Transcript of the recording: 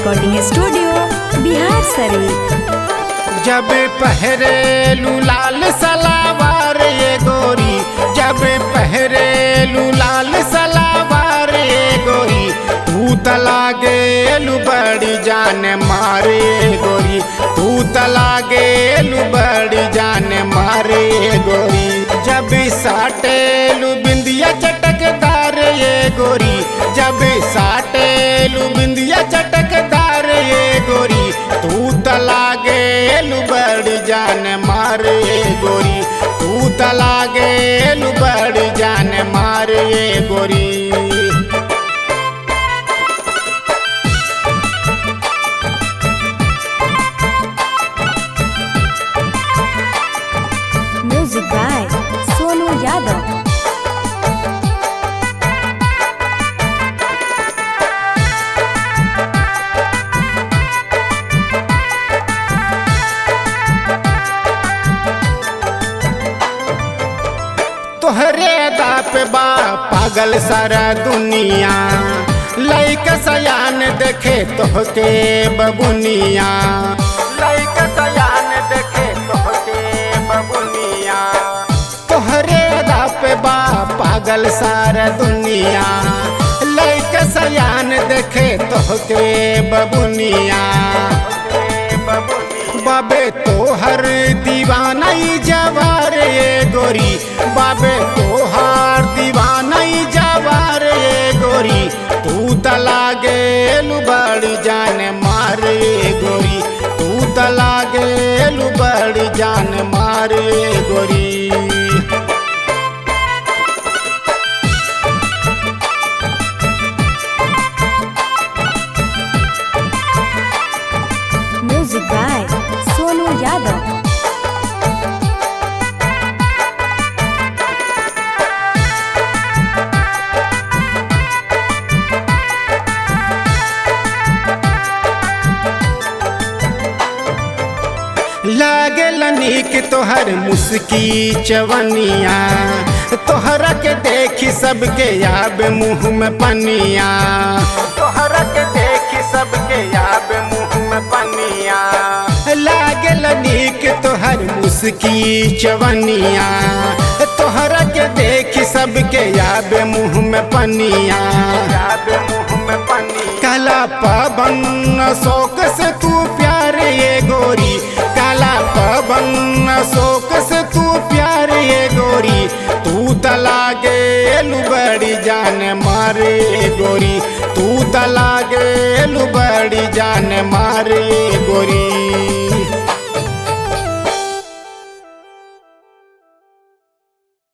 Recording studio Bihar Sharif. जब पहरेलू लाल सलावार ये गोरी, जब पहरेलू लाल सलावार ये गोरी, तू त लागेलू बड़ी जान मारे गोरी, तू त लागेलू बड़ी जान मारे गोरी। जब साटेलू बिंदिया चटकदार ये गोरी, जब साटेलू बिंदिया चटकदार ये गोरी, तू त लागेलू बड़ी जान मारे गोरी, तू त लागेलू बड़ी जान मारे गोरी। Music by Sonu Yadav. तोहरे दाप बा पागल सारा दुनिया, लइका सयान देखे तोहके बबुनिया, लइका सयान देखे तोहके बबुनिया। तोहरे दाप बा पागल सारा दुनिया, लइका सयान देखे तोहके बबुनिया। बाबे तोहर दीवाना जवार ये गोरी, बाबे तोहर दीवाना जवार ये गोरी, तू त लागेलू बड़ी जान मारे गोरी, तू त लागेलू बड़ी जान मारे गोरी। Music by Sonu Yadav. लागेल नीक तोहर मुस्की चवनिया, तोहरा के देखी सबके आब मुँह में पनिया, तोहरा के देखी सबके आब मुँह में पनिया। लागेल नीक तोहर मुस्की चवनिया, तोहरा के देखी सबके आब मुँह में पनिया, आब मुँह में पनिया। काला पवन शोक से तू प्यार ये गोरी, काला पवन शोक से तू प्यार ये गोरी, तू त लागेलू बड़ी जान मारे गोरी, तू त लागेलू बड़ी जान मारे गोरी।